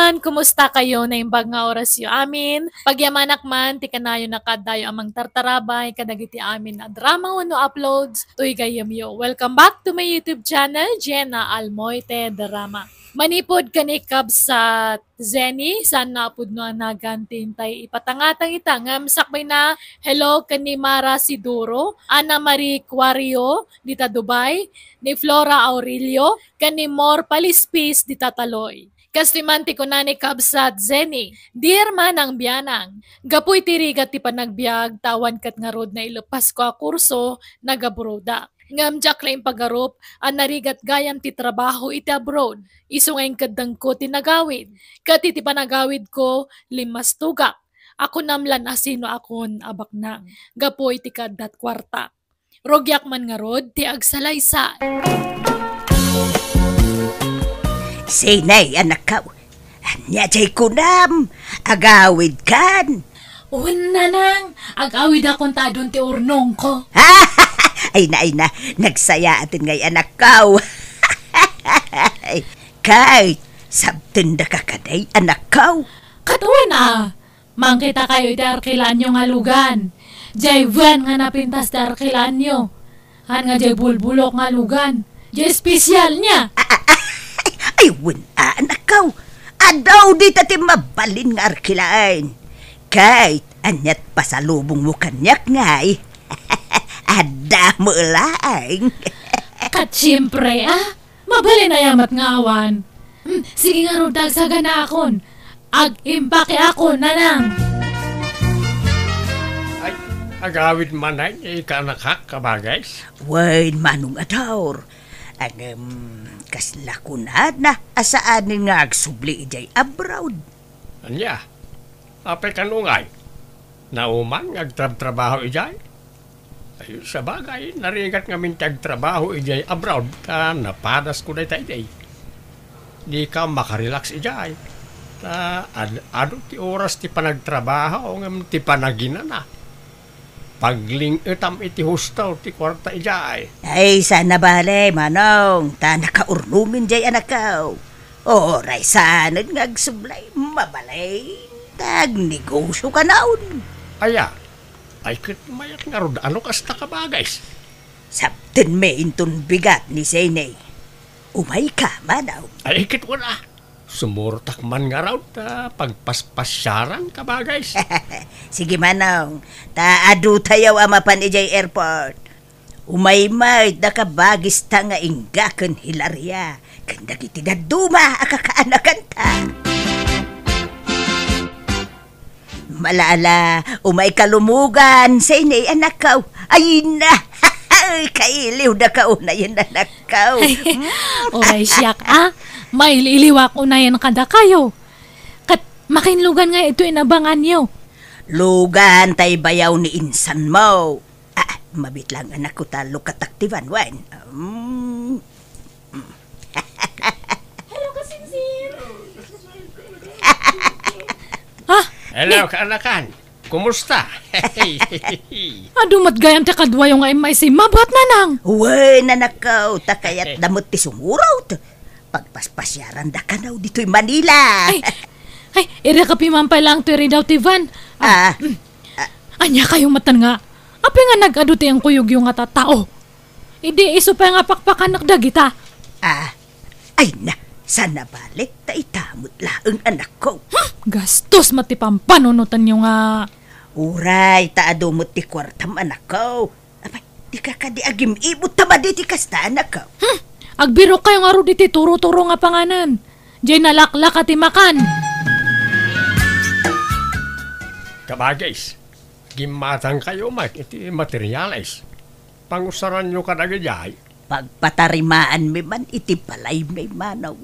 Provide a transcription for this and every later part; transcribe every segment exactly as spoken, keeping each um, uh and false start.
Kumusta kayo? Naimbag nga orasyo amin. Pagyamanak man ti kanayon a kaaddayo a mangtartarabay kadagiti amin a drama wenno uploads toy gayyemyo. Welcome back to my YouTube channel, Jenna Almoite Drama. Manipud ken ni Kabsat Zenny, saan nga a pudno a nagan ti intay ipatangatang ita, ngem sakbay na, hello ken ni Mara Siduro, Ana Marie Cuario dita Dubai, ni Flora Aurelio, ken ni Mor Palispis dita Taloy. Kastoy man ti kuna ni Kabsat Zenny, Dear Manang Bianang, gapu iti rigat ti panagbiag, ta awan ket ngarud nailepasko a kurso, nagabroda. Ngem diak la impagarup a narigat gayam ti trabaho iti abroad, isu nga inkeddengko ti nagawid. Ket iti panagawidko, limmastugak. Akunam la no asino akon a baknang, gapu iti kaaddat kuarta. Rugiak man ngarud ti agsalaysay. Sinay, anakko? Ania jay kunam? Agawidkan? Wen, nanang, agawidakon ta adun ti urnongko. Ay na, ay na, nagsayaaten ngay, anakko. Kay, sabtendaka kadi, anakko? Ket wen a, mangkitakayo iti arkilaanyo nga lugan. Jay wen nga napintas ti arkilaanyo. Haan nga jay bulbulok nga lugan. Jay espesialna. Ay, wen a, anakko. Adu dita ti mabalin nga arkilaan. Kay, aniat pasalubongmo kaniak ngay? Adda met laeng. Ket siempre, a. Mabalin aya met nga awan. Hmm, sige ngarud ta agsaganaakon. Ag-impake ako, nanang. Ay, agawid man ay, ikanak, kabagis? Wen, Manong Adaur. Ngem, kasla kunana a saanen nga agsubli idiay abroad? Ania? Apay kano ngay? Nauman nga agtrabtrabaho idiay? Ay, sabagay, narigat ngamin ti agtrabaho idiay abroad, ta napadasko dayta idiay. Dika makarelax idiay. Ta ad-, adu ti oras ti panagtrabaho ngem ti panaginana. Pagling-etam iti husto ti kuarta idiay. Ay, saan a bale, Manong, ta nakaurnomen jay anakko. Uray saanen nga agsubli, mabalin ta agnegosiokanon. Aya, ay ket mayat ngarud a no kasta, kabagis. Sabtenmi inton bigat ni Zene. Umayka, Manong. Ay ket wen a. Sumurtak man ngarud ta pagpaspasiaran, kabagis. Sige, Manong, ta adutayo a mapan idiay airport. Umay met da kabagista nga Inga ken Hilaria ken dagiti dadduma a kakaanakanta. Mala-ala, umayka lumugan, Zene, anakko. Ay na, kailiwdaka unayen, anakko. Ay, uray siak, a. Mailiwak unayen kadakayo. Ket makin lugan nga ito inabanganyo. Lugan tay bayaw ni insanmo. Ah, mabitlang anakko ta lukatak ti van, wen. Mm. Hello, kasingsir. Ah, hello, ni- kaanakan. Kumusta? Adu met gayam ti kaduayo nga immaysay mabat, nanang. Wen, anakko, ta kayatda met ti sumurot. Pagpaspasiarandakano ditoy Manila. Ay, ay, irrek a piman pay laeng toy ridaw ti van. Ah, ah, mm. Ah. Ania kayo met nga? Apay nga nag-adu ti inkuyogyo nga tattao? Idi isu pay nga pakpakanak dagita. Ah, ay na, saan a bale, ta ita met laeng, anakko. Hmm, gastos met ti pampanunotanyo nga. Uray, ta adu met ti kuartam, anakko. Apay, dika kadi agim-ibot ta madi ti kasta, anakko. Hmm, agbirok kayo ngarud iti turo-turo nga panganan. Jay nalaklaka ti makan. Kabagis, gimmatang kayo met iti materiales. Pangusaranyo kadagijay? Pagpatarimaanmi man iti balaymi, Manong.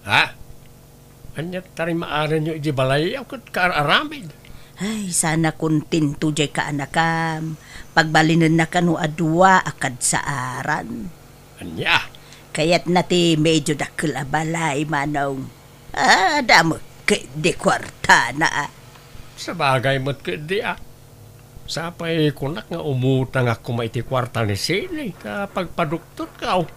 Ha? Ania ti tarimaaranyo iti balay a ket kaar-aramid? Ay, saan a kontento jay kaanakam. Pagbalinenna kano a dua a kadsaaran. Ania? Kayatna ti medyo dakkel a balay, Manong. Ah, adda met ketdi kuartana, a. Sabagay met ketdi, a. Sapay kunak nga umutangak koma iti kuarta ni Sini ta pagpadoktorko.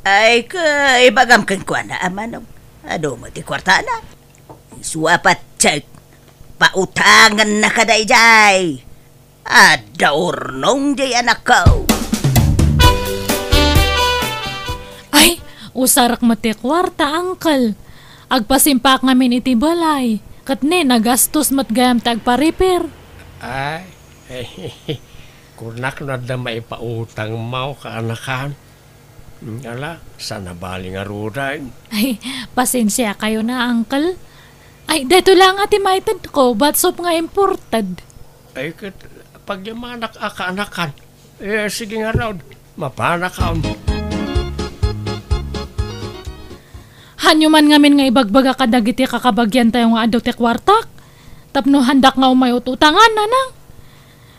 Ay, ka, ibagam kenkuana, a, Manong. Adu met ti kuartana. Suapat check. Pautangannaka daydiay. Adda urnong diay anakko. Ay, usarak met ti kuarta, uncle. Agpasimpak ngamin iti balay. Ket ne, nagastos met gayam ti agpa-repair. Ay, kunak no adda maipautangmo, kaanakan. Ala, saan a bali ngaruden. Ay, pasensia kayo na, uncle. Ay, daytoy la nga ti maitedko, batsop nga imported. Ay, ket pagyamanak a kaanakan. Eh, sige ngarud, mapanakon. Hanyo man ngamin nga ibagbaga kadagiti kakabagiantayo nga adu ti kuartak, tapno handak nga umay ut-utangan, nanang.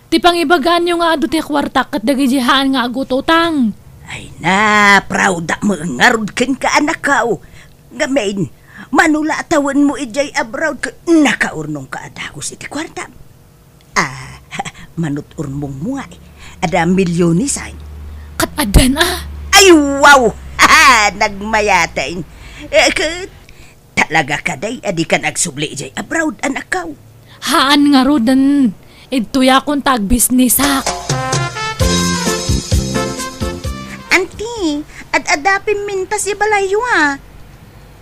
Ti pangibagaanyo nga adu ti kuartak ket dagiti haan nga agututang. Ay na, proud-ak met ngarud kenka, anakko. Ngamin, mano la a tawenmo idiay abroad ket nakaurnongka a dagus iti kuartam. Ah, manut-urnongmo nga, eh. Adda milyones, ay. Ket addan, ah. Ay, wow! Nagmayat, ay. Eh, ket talaga kadi a dikan agsubli idiay abroad, anakko? Haan ngaruden. Idtoyakon ta agbisnisak. Anti, ad-adda pimmintas ibalayyo, ah.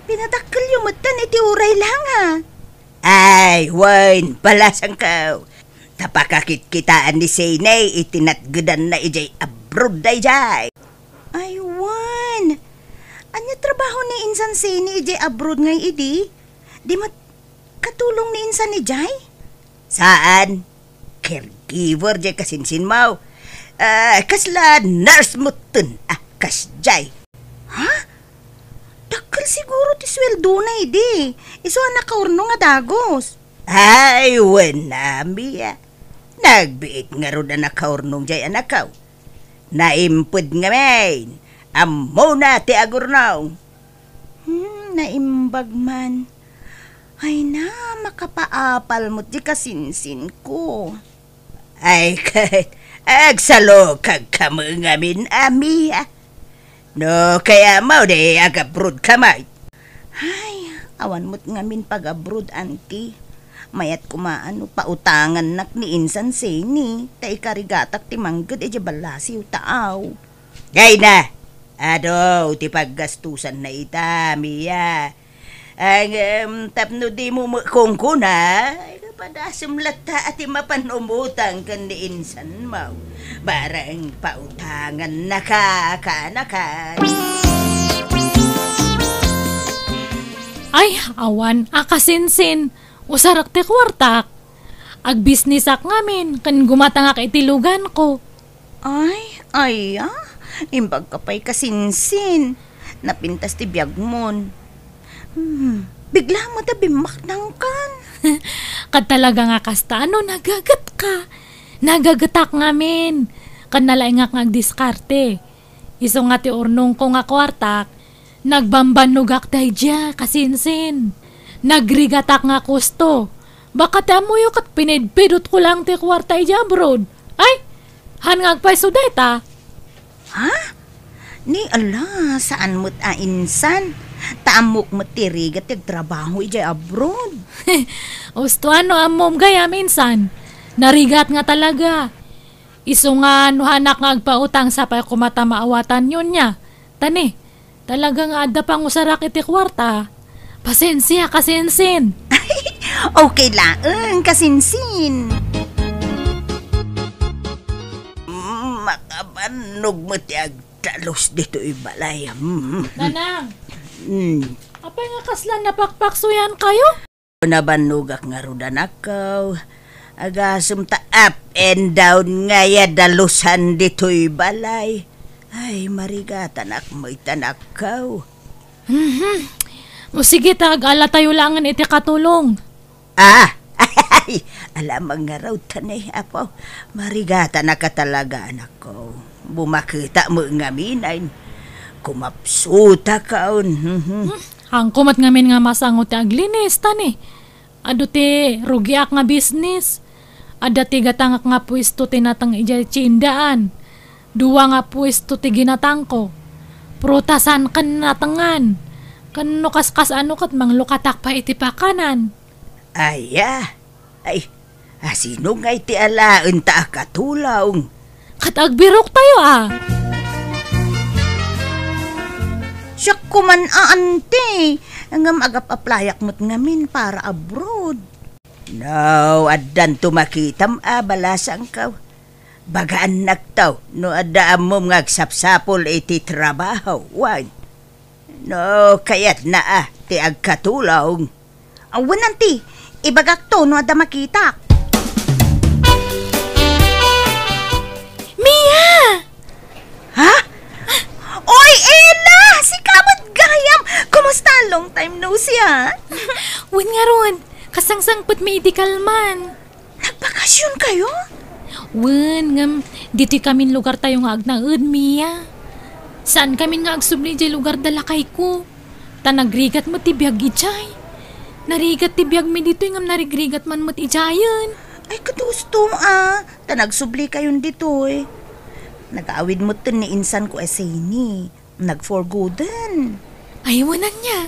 Pinadakkelyo metten iti uray la nga. Ay, wen, balasangko. Ta pakakitkitaan ni Sene iti natgedanna idiay abroad daydiay. Ay, wen. Ania trabaho ni insan Sene idiay abroad ngay idi? Di met katulong ni insan idiay? Saan? Caregiver diay kasinsinmo. Ah, kasla nurse metten. Ah, kasdiay. Ha? Dakkel siguro ti sueldona idi. Isu a nakaurnong a dagus. Ay, wen, Ami, ah. Nagbiit ngarud a nakaurnong diay anakko. Naimped ngamin. Ammona ti agurnong. Hmm, naimbag man. Ay na, makapaapal met diay kasinsinko. Ay, ket agsalukagka met ngamin, Ami, ah. No kayatmo, di agabroadka met. Ay, awan met ngamin pag-abroad, Anti. Mayat koma no pautangannak ni insan Seni, ta ikarigatak ti mangged idiay ballasiw, taaw. Ay na, adu ti paggastusanna ita, Mia. Ngem, tapno dimo met kunkuna, ay, padasem latta a ti mapan umutang ken ni insanmo. Bareng pautangannaka, kaanakan. Ay, awan a kasinsin. Usarak ti kuartak. Agbisnisak ngamin ken gumatangak iti luganko. Ay, aya, imbagka pay kasinsin. Napintas ti biagmon. Hmm, bigla met a bimmaknangkan. Ket talaga nga kasta, ano, nagagetka? Nagagetak ngamin. Ket nalaingak nga agdiskarte. Isu nga ti urnongko nga kuartak, nagbambannogak daydiay, kasinsin. Nagrigatak nga kusto. Baka ti ammoyo ket pinidpidotko lang ti kuarta idiay abroad. Ay, haan nga agpayso dayta. Ha? Ni ala, saan met a insan? Ta ammok met ti rigat ti agtrabaho idiay abroad. Usto, ano ammom gayam, insan? Narigat nga talaga. Isu nga no haanak nga agpautang, sapay koma ta maawatanyo nia. Ta ne, talaga nga adda pangusarak iti kuarta. Pasensia, kasinsin. Okay laeng, kasinsin. Makabannog met ti agdalus ditoy balay. Mm. Nanang, mm, apay nga kasla napakpaksuyan kayo? Nabannogak ngarud, anakko. Agasem ta up and down ngay a dalusan ditoy balay. Ay, marigatanak met, anakko. Mhm. O sige ta, ag-alatayo laengen iti katulong. Ah! Ay, alamang ngarud ta ne, apo. Marigatanak a talaga, anakko. Bumaketa met ngamin ay kumapsutakon. Mhm. Hmm, haanko met ngamin nga masango ti aglinis, ta ne. Adu ti rugiak nga bisnis. Adda ti gatangak nga puesto ti nateng idiay tiendaan. Dua nga puesto ti ginatangko. Prutasan ken natengan. Ken no kasano ket manglukatak pay iti pakanan. Aya, ay, asino ngay ti alaenta a katulong? Ket agbiroktayo a. Siak koman a, anti. Ngem agap-aplayak met ngamin para abroad. No, addanto makitam a balasangko. Bagaannakto no adda ammom nga agsapsapul iti trabaho, wen. No, kayatna a ti agkatulong. Awan, anti, ibagakto no adda makitak. Mia! Ha? Oy, Ella! Sika met gayam! Kumusta? Long time no see, ha? Wen ngarud, kasangsangpetmi idi kalman. Nagbakasionkayo? Wen, ngem ditoy kamin lugartayo nga agnaed, Mia. Saankamin nga agsubli idiay lugar da lakayko. Ta nagrigat met ti biag idiay. Narigat ti biagmi ditoy ngem narigrigat man met idiayen. Ay, ket husto a, ta nagsublikayon ditoy. Nag-awid metten ni insanko a Zeni. Nag-for gooden. Ay, wen ania.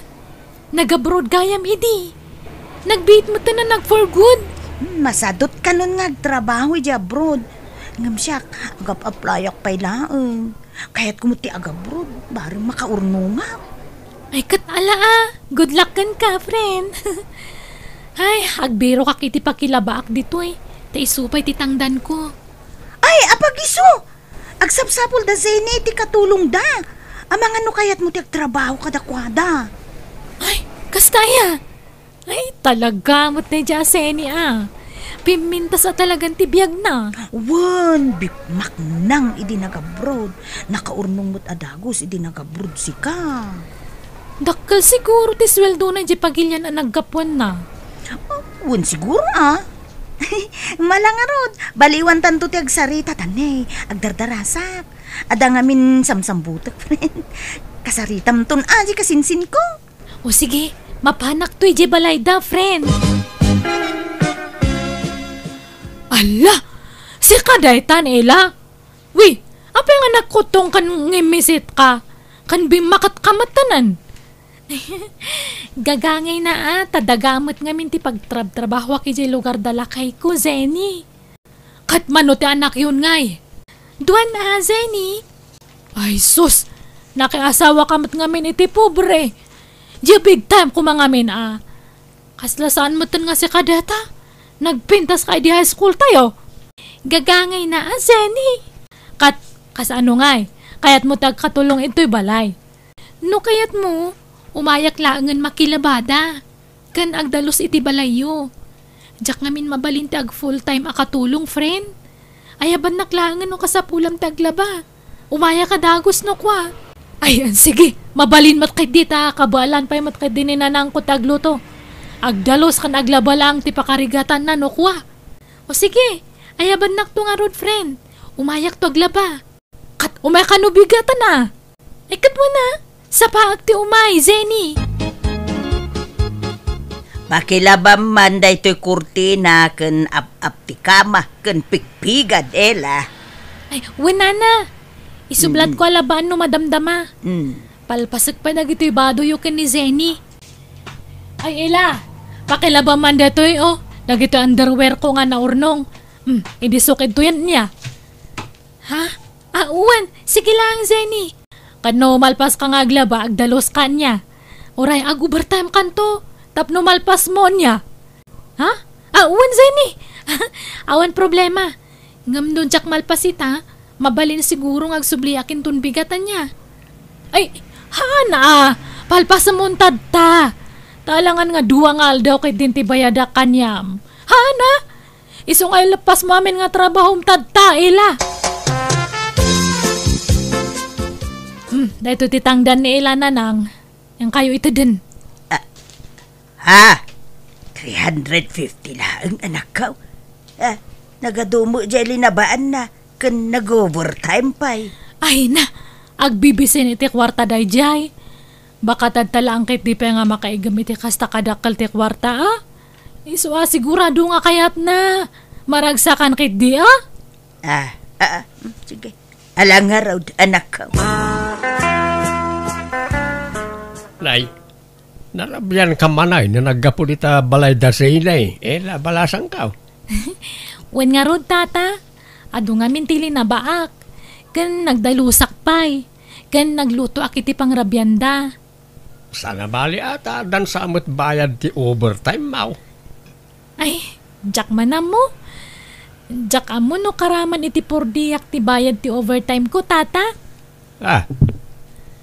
Nag-abroad gayam idi. Nagbiit metten a nag-for good. Hmm, masadot kanon nga agtrabaho idiay abroad. Ngem siak, agap-aplayak pay laeng. Kayatko met ti agabroad, bareng makaurnongak. Ay, ket ala a. Good luck kenka, friend. Ay, agbirokak iti pakilabaak ditoy. Ta isu pay ti tangdanko. Ay, apag-isu! Agsapsapul da Zeni iti katulongda. Amangan no kayatmo ti agtrabaho kadakuada. Ay, kasta aya? Ay, talaga met daydiay a Zeni a. Pimmintas a talagan ti biagna. Wen, bikmaknang idi nagabroad. Nakaurnong met a dagus idi nagabroad sika. Dakkel siguro ti sueldona idiay pagilian a naggapuanna. Wen siguro a. Mala ngarud, baliwantanto ti agsarita, ta ne, agdardarasak. Adda ngamin samsambutek, friend. Kasaritamton a, di kasinsinko. O sige, mapanakto idiay balayda, friend. Ala! Sika daytan, Ella? Wi, apay nga nagkutong ken ngimmisit ka? Ken bimmaket ka met tanan? Gagangayna a, ta daga met ngamin ti pagtrabtrabahoak idiay lugar da lakayko, Zeni. Ket mano ti anakyon ngay? Duan a, Zeni. Ay sus, nakiasawa ka met ngamin iti pobre. Diay big time koma ngamin a. Kasla saan metten nga sika dayta? Nagpintas ka idi high school tayo. Gagangayna a, Zeni. Ket, kasano ngay? Kayatmo ti agkatulong idtoy balay? No kayatmo, umayak laengen makilabada. Ken agdalus iti balayyo. Diak ngamin mabalin ti ag full time a katulong, friend. Ayabannak laengen no kasapulam ti aglaba. Umayak a dagus no kua. Ay, sige, mabalin met ketdi ta kabaelan pay met ketdi ni nanangko ti agluto. Agdalus ken aglaba laeng ti pakarigatanna no kua. O sige, ayabannakto ngarud, friend. Umayakto aglaba. Ket umay kano bigatan a. Ay, ket wen a, sapaek ti umay, Zeni. Pakilabam man daytoy kurtina ken ap-ap ti kama ken pigpigad, Ella. Ay, wen nana. Isublatko a labaan no madamdama. Mm. Palpasek pay dagitoy badoyo ken ni Zeni. Ay, Ella, pakilabam man daytoy, o. Dagitoy underwear ko nga naurnong. Hmm, idi sukid to yan niya. Ha? Ah, wen, sige lang, Zeni. Ket no malpas ka nga aglaba, agdalus ka niya. Uray, ag-overtime kanto. Tapno malpas mo niya. Ha? Ah, wen, Zeni. Awan problema. Ngem no diak malpas ita, mabalin siguro nga agsubliak inton bigatan niya. Ay, haana, ah. Palpasem mo intad ta. Ta alangan nga dua nga aldaw ket din ti bayadak kaniam. Haana? Isu nga ilepas mo amin nga trabahom tadta, Ella. Hmm, daytoy ti tangdan ni Ella, Nanang. Inkayo iteden. Ah, ha? Three hundred fifty laeng, anakko. Ah, nagadumo diay linabaanna, ken nag-overtime pay. Ay na, agbibisin iti kuarta daydiay. Baka tadta laeng ketdi pay nga makaigem iti kasta kadakkel ti kuarta, a? Isu a sigurado nga kayatna. Maragsakan ketdi, a? Ah, ah, ah, mm, sige. Ala ngarud, anakko. Nay, Narabian ka man ay no naggapu dita balay da Zeni, eh, nabalasangkaw. Wen ngarud, tata, adu ngamin ti linabaak, ken nagdalusak pay, ken naglutoak iti pangrabianda. Saan a bali a ta addan sa met bayad ti overtime, maw? Ay, diak man ammo. Diak ammo no karaman iti purdiak ti bayad ti overtime ko, tata. Ah,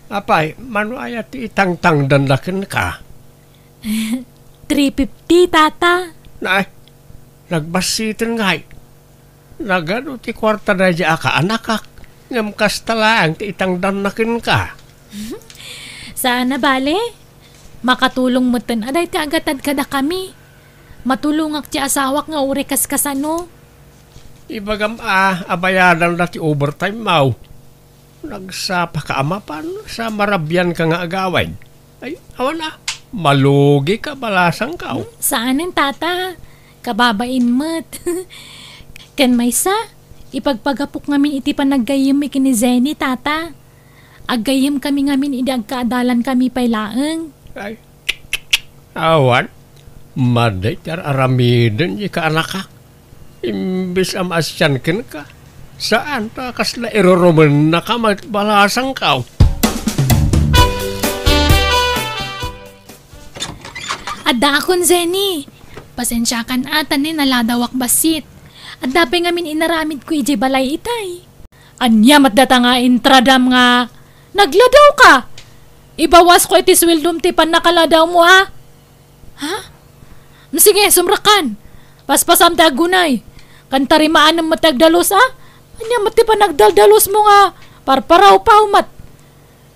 apay, mano aya ti itangtangdanda kenka? Three fifty, tata. Nay, nagbassiten ngay. Nagadu ti kuarta daydi a kaanakak, ngem kasta laeng ti itangdanna kenka. Saan a bale? Makatulong metten a dayta a gatad kadakami. Matulongak ti asawak nga uray kaskasano. Ibagam a, abayadanda ti overtime, maw? Nagsapaka a mapan sa marabianka nga agawid. Ay, awan a, malugika, balasangkaw. Hmm, saanen, tata. Kababain met. Ken maysa, ipagpagapok ngamin iti panaggayyemmi ken ni Zeni, tata. Aggayyemkami ngamin idi agkaadalankami pay laeng. Ay, awan. Madi ti ar-aramiden, di kaanakak. Imbes a maasian kenka, saan ta kasla irurumennaka met, balasangkaw. Addaakon, Zeni. Pasensiakan a, ta ni naladawak bassit. Adda pay ngamin inaramidko idiay balay itay. Ania met data nga intradam nga nagladawka? Ibawasko iti sueldom ti pannakaladawmo a. Ha? Sige, sumrekkan. Paspasam ti aggunay. Ken tarimaanem met ti agdalus a. Ania met ti panagdaldalusmo nga parparawpaw met?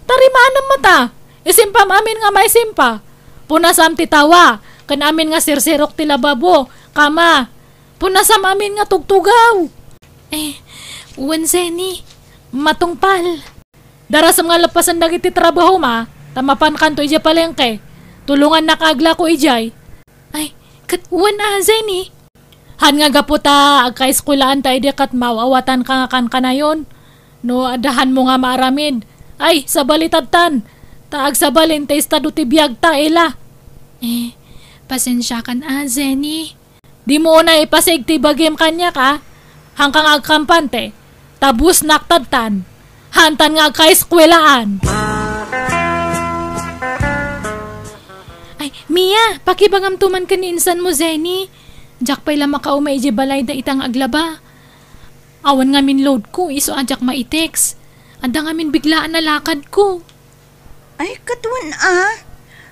Tarimaanem met a. Isimpam amin nga maisimpa. Punasam ti tawa, ken amin nga sirsirok ti lababo, kama. Punasam amin nga tugtugaw. Eh, wen, Zeni, matungpal. Darasem nga leppasen dagiti trabahom a, ta mapankanto idiay palengke. Tulongannak aglako idiay. Ay, ket wen a, Zeni. Han nga gapu ta agkaeskuelaan ta idi ket maaw-awatanka nga kankanayon. No adda hanmo nga maaramid, ay, sabalitadtan. Ta agsabalin ti estado ti biagta, Ela. Eh, pasensiakan a, Zeni. Dimo unay ipasig ti bagim kaniak a. Hanka nga agkampante. Ta busnak tadtan. Hantan nga agkaeskuelaan. Ay, Mia, pakibagamto man ken ni insanmo, Zeni. Diak pay la makauma idiay balayda ita nga aglaba. Awan ngamin loadko, isu a diak maitext. Adda ngamin biglaan a lakadko. Ay, ket wen a.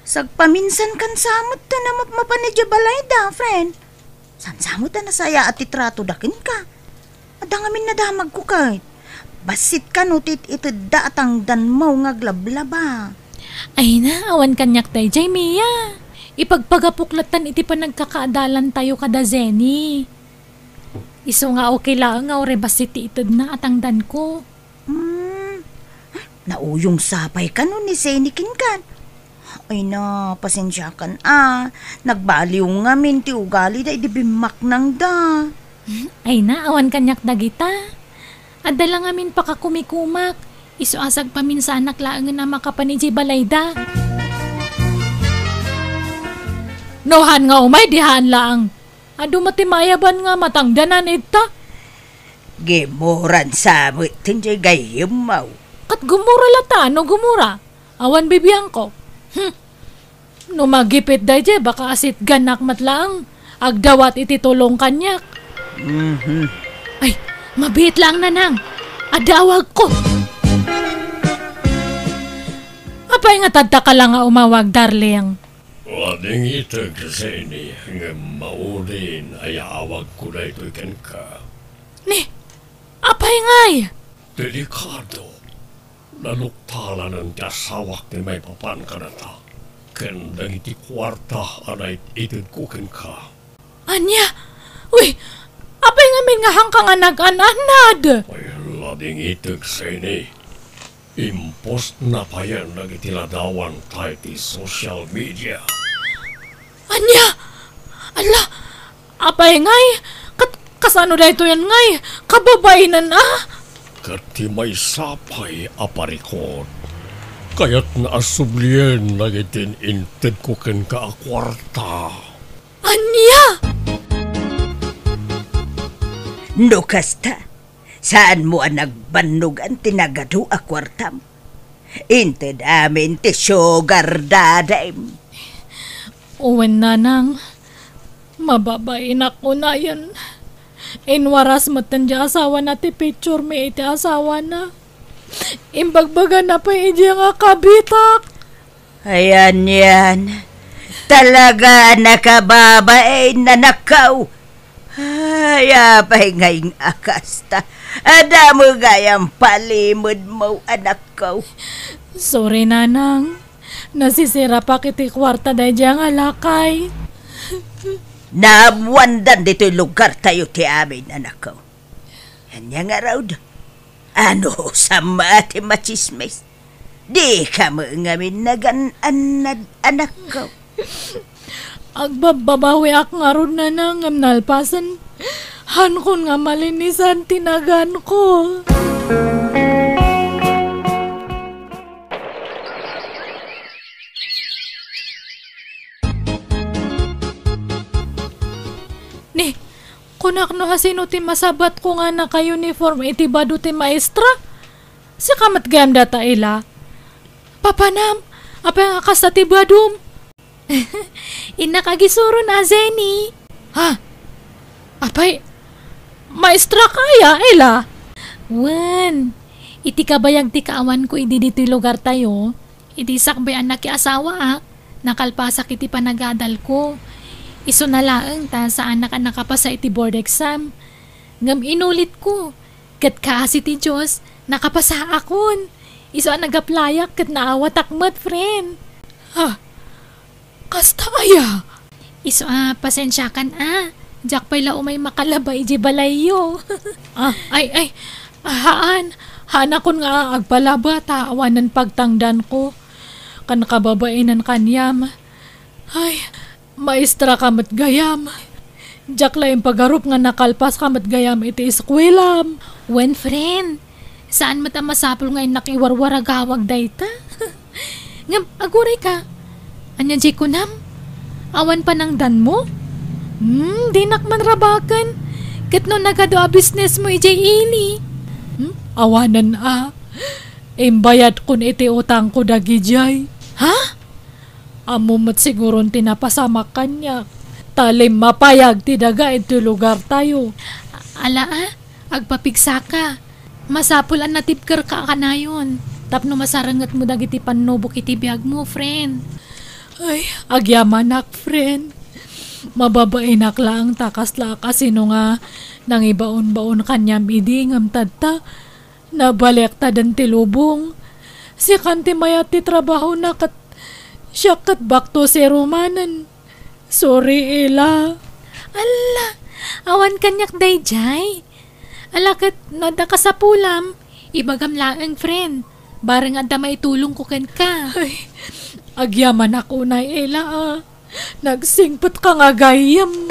Sagpaminsankan sa met ta namapmapan idiay balayda, friend. Saan sa met a nasayaat ti tratoda kenka. Adda ngamin nadamagko ket. Bassit kano ti it-itedda a tangdanmo nga aglablaba. Ay na, awan kaniak daydiay, Mia. Ipagpagapok lattan iti panagkakaadalantayo kada Zeni. Isu nga okay laeng nga uray bassit ti itedna a tangdanko. Hmm, nauyong sapay kano ni Zeni kenkan? Ay na, pasensiakan a. Nagbaliw ngamin ti ugalida idi bimmaknangda. Ay na, awan kaniak dagita. Adda la ngamin pakakumikumak. Isu a sagpaminsanak laengen a makapan idiay balayda. No han nga umay, di han laeng. Adu met ti maayaban nga matangdanan ita. Gimuran sa met ti gayyemmo. Ket gumura lata, no gumura. Awan bibiangko. Hmm. No magipit daydiay, baka asitganak met laeng. Agdawat iti tulong kaniak. Mhm. Ay, mabiit laeng, Nanang. Adda awagko. Apay nga tadta ka la nga umawag, darling? Adingiteg, Zeni, ngem maudin, ayaawagko daytoy kenka. Ni, apay ngay? Delikado. Naluktalanen ti asawak ti maipapan kadata ken dagiti kuarta a naititedko kenka. Ania? Uy, apay ngamin nga hanka nga nag-an-anad? Ay, adingiteg, Zeni. Impostna payen dagiti ladawanta iti social media. Ania? Ala, apay ngay? Ket kasano daytoyen ngay? Kababainen a? Ket ti maysa pay a parikut, Kayatna a sublien dagiti intedko kenka a kuarta. Ania? No kasta, saanmo a nagbannogan ti nagadu a kuartam? Inted amin ti sugar daddy-m. Wen, nanang, mababainak unayen. Inwaras metten ti asawana ti picturemi iti asawana. Imbagbagana pay idiay nga kabitak. Ayan, yan. Talaga a nakababain, anakko. Ay, apay ngay a kasta? Adda met gayam palimedmo, anakko. Sorry, nanang. Nasisirapak iti kuarta daydiay nga lakay. Naammoandan ditoy lugartayo ti amin, anakko. Ania ngarud? Anusam a ti machismis? Dika met ngamin nagan-annad, anakko. Agbabbabawiak ngarud, nanang, ngem nalpasen. Haankon nga malinisan ti naganko. Ni, kunak no asino ti masabatko nga naka-uniform iti bado ti maestra? Sika met gayam dayta, Ela. Papanam, apay nga kasta ti badom? Innak agisuron a, Jenny. Ha? Apay, maestra kaya, Ela? Wen, iti kabayag ti kaawanko idi ditoy lugartayo, idi sakbay a nakiasawaak, nakalpasak iti panagadalko. Isuna laeng ta saanak a nakapasa iti board exam. Ngem inulitko, ket kaasi ti Dios, nakapasaakon. Isu a nagaplayak ket naawatak met, friend. Ha? Kasta aya? Isu a, pasensiakan a. Diak pay la umay makalaba idiay balayyo. Ah, ay, ay. Haan. Haanakon nga agpalaba ta awanen pagtangdanko. Kan kababainan kaniam. Ay, maestra ka met gayam. Diak la impagarup nga nakalpas ka met gayam iti eskuelam. Wen, friend. Saan met a masapul nga innak iwarwaragawag dayta. Ngem, aguray ka. Ania diay kunam? Awan panangdanmo? Hmm, dinak man rabaken. Ket no nagadu a businessmo idiay ili? Hmm, awanen a. Imbayadkon iti utangko dagidiay. Ha? Ammom met siguron ti napasamak kaniak. Ta limmapayag ti daga iti lugartayo. Ala a, agpapigsaka. Masapul a natibkerka kanayon tapno masarengetmo dagiti pannubok iti biagmo, friend. Ay, agyamanak, friend. Mababainak laeng ta kasla a kasino nga nangibaonbaon kaniam idi ngem tatta, nabaliaktaden ti lubong. Sikan ti mayat ti trabahona ket siak ket back to zero manen. Sorry, Ela. Alla, awan kaniak daydiay. Ala ket no adda kasapulam, ibagam laeng, friend. Bareng adda maitulongko kenka. Ay, agyamanak unay, Ela, a. Nagsingpetka nga gayyem.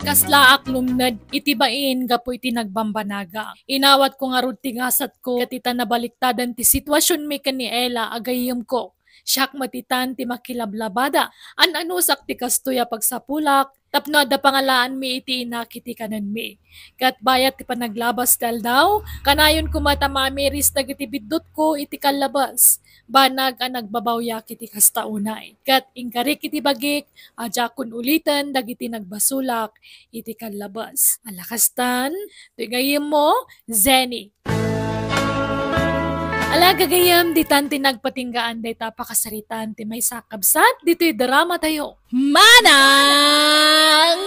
Kaslaak lumned iti bain gapu iti nagbambanaga. Inawatko ngarud ti gasatko ket ita nabaliktadan ti situasionmi ken ni Ela a gayyemko. Siak met itan ti makilablabada. An-anusak ti kastoy a pagsapulak tapno adda pangalaanmi iti inak iti kanenmi. Ket bayat ti panaglabas ti aldaw, kanayon koma ta mamiris dagiti biddutko iti kallabas, banag a nagbabawyak iti kasta unay. Ket inkarik iti bagik a diakon uliten dagiti nagbasolak iti kallabas. Ala kastan, toy gayyemmo, Zenny. Ala gagayyem, ditan ti nagpatinggaan dayta a pakasaritaan ti maysa a kabsat ditoy dramatayo. Manang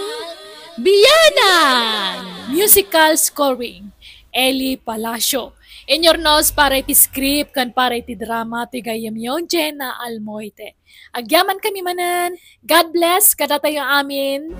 Bianang! Musical scoring, Eli Palacio. Inyurnos para iti script ken para iti drama ti gayyemyo, Jenna Almoite. Agyamankami manen. God bless kadatayo amin.